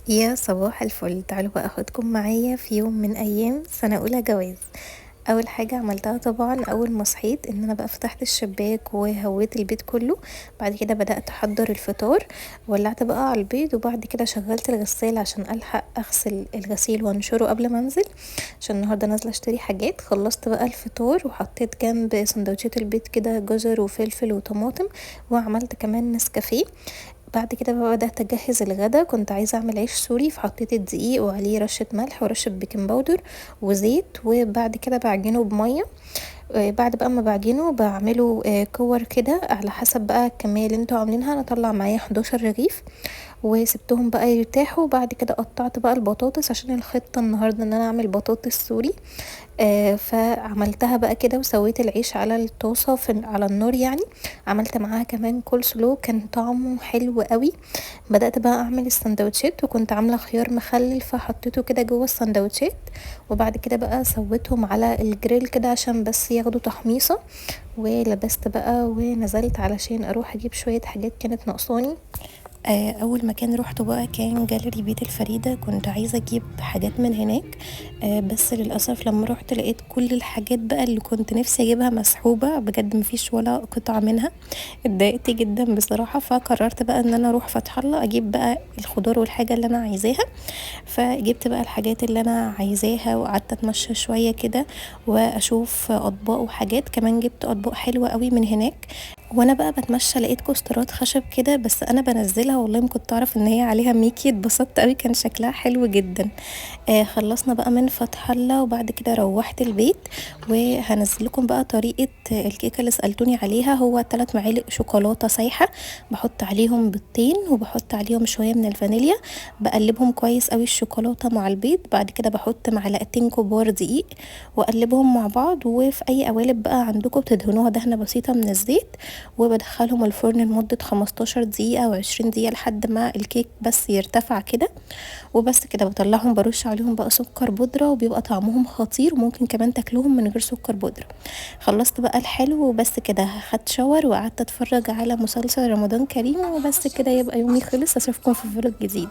يا صباح الفل. تعالوا بقى اخدكم معايا في يوم من ايام سنة اولى جواز. اول حاجة عملتها طبعا اول ما صحيت ان انا بقى فتحت الشباك وهويت البيت كله. بعد كده بدأت احضر الفطار، ولعت بقى على البيض، وبعد كده شغلت الغسالة عشان الحق اغسل الغسيل وانشره قبل ما انزل عشان النهاردة نازلة اشتري حاجات. خلصت بقى الفطار وحطيت جنب سندوتشات البيض كده جزر وفلفل وطماطم، وعملت كمان نسكافيه. بعد كده بقى بدأت أجهز الغدا. كنت عايزة أعمل عيش سوري، فحطيت الدقيق وعليه رشة ملح ورشة baking powder وزيت، وبعد كده بعجنه بمية. بعد بقى ما بعجنه بعمله كور كده على حسب بقى الكمية اللي انتوا عاملينها. انا طلع معايا 11 رغيف وسبتهم بقى يرتاحوا. وبعد كده قطعت بقى البطاطس عشان الخطة النهاردة ان انا اعمل بطاطس سوري، فعملتها بقى كده وسويت العيش على الطاسة على النار يعني. عملت معاها كمان كول سلو كان طعمه حلو قوي. بدأت بقى اعمل السندوتشات، وكنت عاملة خيار مخلل فحطيته كده جوه السندوتشات، وبعد كده بقى سويتهم على الجريل كده عشان بس ياخدوا تحميصة. ولبست بقى ونزلت علشان اروح اجيب شوية حاجات كانت ناقصاني. اول مكان روحته بقى كان جاليري بيت الفريدة. كنت عايزة اجيب حاجات من هناك، بس للأسف لما روحت لقيت كل الحاجات بقى اللي كنت نفسي اجيبها مسحوبة، بجد مفيش ولا قطعة منها. اتضايقت جدا بصراحة، فقررت بقى ان انا اروح فتح الله اجيب بقى الخضار والحاجة اللي انا عايزاها. فجبت بقى الحاجات اللي انا عايزاها وقعدت اتمشى شوية كده واشوف اطباق وحاجات. كمان جبت اطباق حلوة قوي من هناك. وانا بقى بتمشى لقيت كوسترات خشب كده، بس انا بنزلها والله ما كنت اعرف ان هي عليها ميكي. اتبسطت قوي، كان شكلها حلو جدا. خلصنا بقى من فتح الله، وبعد كده روحت البيت. وهنزل لكم بقى طريقة الكيكة اللي سألتوني عليها. هو 3 معالق شوكولاتة سايحة، بحط عليهم بيضتين وبحط عليهم شوية من الفانيليا، بقلبهم كويس قوي الشوكولاتة مع البيض. بعد كده بحط معلقتين كبار دقيق واقلبهم مع بعض، وفي اي قوالب بقى عندكم بتدهنوها دهنة بسيطة من الزيت، وبدخلهم الفرن لمدة 15 دقيقة أو 20 دقيقة لحد ما الكيك بس يرتفع كده. وبس كده بطلعهم، برش عليهم بقى سكر بودرة وبيبقى طعمهم خطير، وممكن كمان تاكلوهم من غير سكر بودرة. خلصت بقى الحلو وبس كده، خدت shower وقعدت اتفرج على مسلسل رمضان كريم، وبس كده يبقى يومي خلص. اشوفكم في vlog جديد.